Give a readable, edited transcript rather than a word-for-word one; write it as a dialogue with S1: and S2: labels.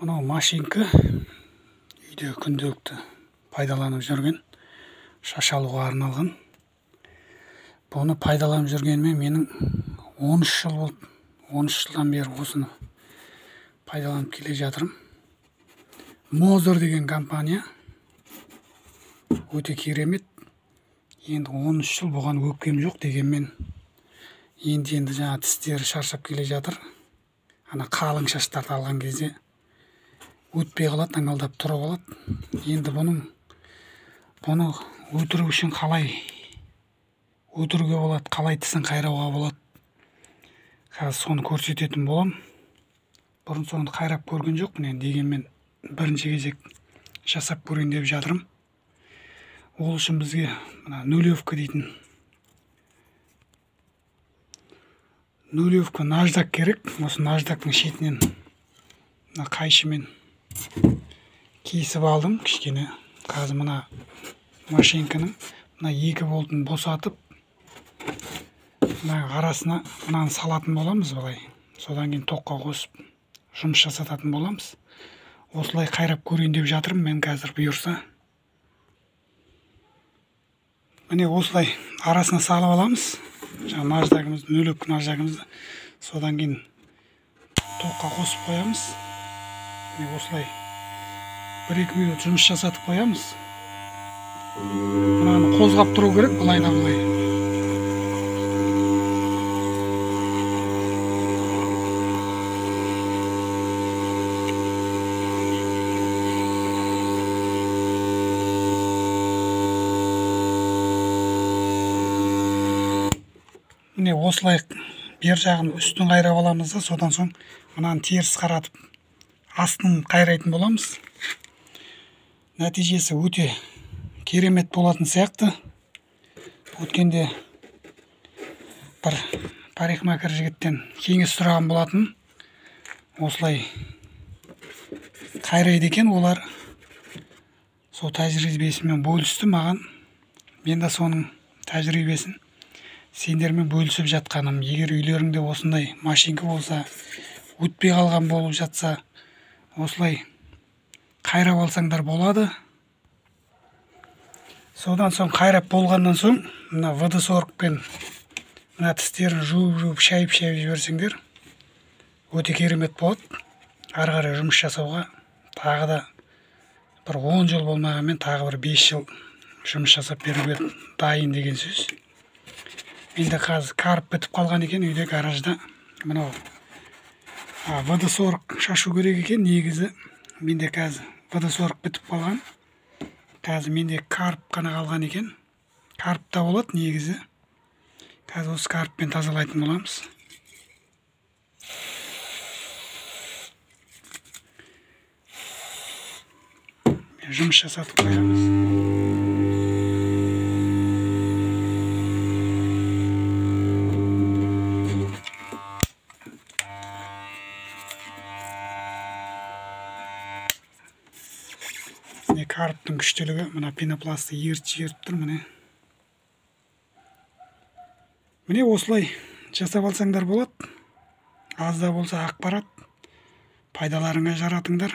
S1: Мынау машинка үйде күнделікті пайдаланып жүрген, шаш алуға арналған. Бұны пайдаланып жүргеніме менің 13 жыл болды. 13 жылдан бері осыны пайдаланып келе жатырмын. Мозер деген компания өте керемет. Енді 13 жыл бұған өкпем жоқ дегенмен, енді жаңа тістері шаршап келе жатыр. Ана қалың шаштарды алған кезде өтпей қалады, аңалдап тұрып алады. Енді бұны өтіру үшін қалай өтіруге болады, қалай тісін қайрауға болады, қазір соны көрсететін боламын. Бұрын соңды қайрап көрген жоқпын енді, дегенмен бірінші кезек жасап көрейін деп жатырмын. Ол үшін бізге мына нулевка дейтін нулевка наждак керек. Осы наждактың шетінен мына қайшымен кесіп алдым кішкене. Қазір мына машинканың мына екі болтын босатып, мына арасына мынаны салатын боламыз былай. Содан кейін тоққа қосып жұмыс жасататын боламыз. Осылай қайрап көрейін деп жатырмын мен қазір, бұйырса. Міне осылай арасына салып аламыз жаңа наждагымызды, нулевка наждагымызды. Содан кейін тоққа қосып қоямыз. Міне осылай 1-2 минут жұмыс жасатып қоямыз. Мынаны қозғап тұру керек былай да былай. Міне осылай бер жағын үстін қайрап аламыз да, содан соң мынаны теріс қаратып астын қайрайтын боламыз. Нәтижесі өте керемет болатын сияқты. Өткенде бір парикмахер жігіттен кеңес сұраған болатын. Осылай қайрайды екен олар. Сол тәжірибесімен бөлісті маған. Мен де соның тәжірибесін сендермен бөлісіп жатқаным. Егер үйлеріңде осындай машинка болса, өтпей қалған болып жатса, осылай қайрап алсаңдар болады. Содан соң қайрап болғаннан соң мына ВД-40 пен мына тістерін жуып-жуып шайып-шайып жіберсеңдер өте керемет болады. Ары қарай жұмыс жасауға тағы да бір 10 жыл болмағанмен тағы бір 5 жыл жұмыс жасап беруге дайын деген сөз. Менде қазір карп бітіп қалған екен үйде, гаражда. Мынау ВД-40 шашу керек екен негізі. Менде қазір ВД-40 бітіп қалған. Қазір менде карп қана қалған екен. Карп та болады негізі. Қазір осы карппен тазалайтын боламыз. Жұмыс жасатып қоямыз. Карптың күштілігі, мына пенопласты ерітіп жіберіп тұр міне. Міне осылай жасап алсаңдар болады. Аз да болса ақпарат пайдаларыңа жаратыңдар.